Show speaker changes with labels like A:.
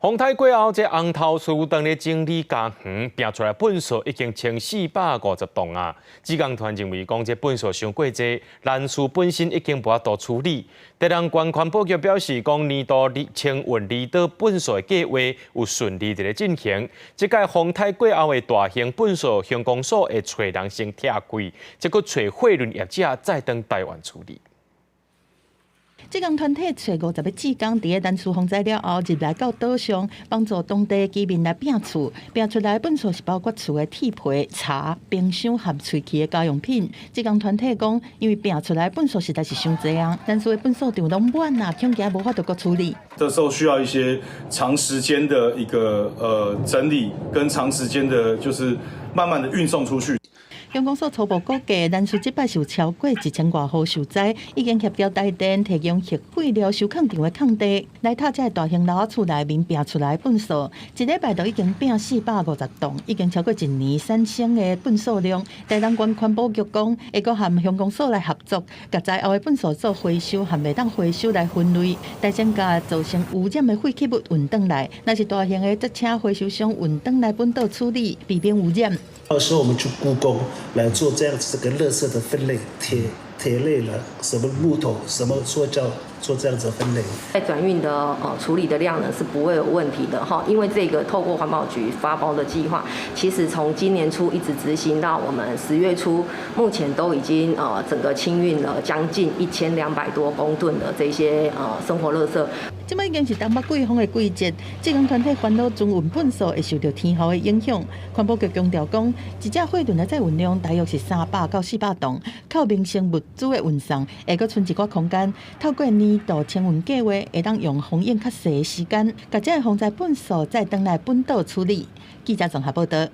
A: 風颱過後，這紅頭厝當咧整理家園，拚出來糞埽已經1450噸啊！志工團認為講，這糞埽傷過濟，蘭嶼本身已經無法度處理。台南縣環保局表示講，年度清運離島糞埽的計劃有順利佇咧進行。這屆風颱過後的大型糞埽鄉公所會揣人先拆開，這閣揣貨運業者再轉台灣處理。
B: 志工團體揣50個志工，佇咧蘭嶼風災了後，入來到島上，幫助當地居民來拚厝，拚出來糞埽是包括厝的鐵皮、柴、冰箱和炊器的家用品。志工團體講，因為拚出來糞埽實在是傷濟啊，蘭嶼的糞埽場攏滿啊，恐驚無法度閣處理。
C: 這時候需要一些長時間的一個整理，跟長時間的，就是慢慢的運送出去。
B: 鄉公所初步估計，蘭嶼這擺是有超過1000外戶受災，已經協調台電提供核廢料收囥場的空地，來拆這个大型老厝內面拚出來糞埽，一禮拜就已經拚450噸，已經超過一年產生的糞埽量。台南縣環保局講，會閣和鄉公所來合作，共災後的糞埽做回收和袂當回收來分類，來增加造成污染的廢棄物運轉來，若是大型的則請回收商運轉來本島處理，避免污染。
D: 到時候我們去估工來做這樣子這個垃圾的分類，鐵類了，什麼木頭，什麼塑膠，做這樣子分類。
E: 在轉運的處理的量呢是不會有問題的哈，因為這個透過環保局發包的計劃，其實從今年初一直執行到我們10月初，目前都已經整個清運了將近1200多公噸的這些生活垃圾。
B: 這擺已經是東北季風的季節，志工團體煩惱轉運糞埽會受著天候的影響。環保局強調講，一隻貨輪的載運量大約是300到400噸，靠民生物資的運送，會閣賰一寡空間。透過年度清運計劃，會當用封印較細的時間，共這个風災糞埽再轉來本島處理。記者綜合報道。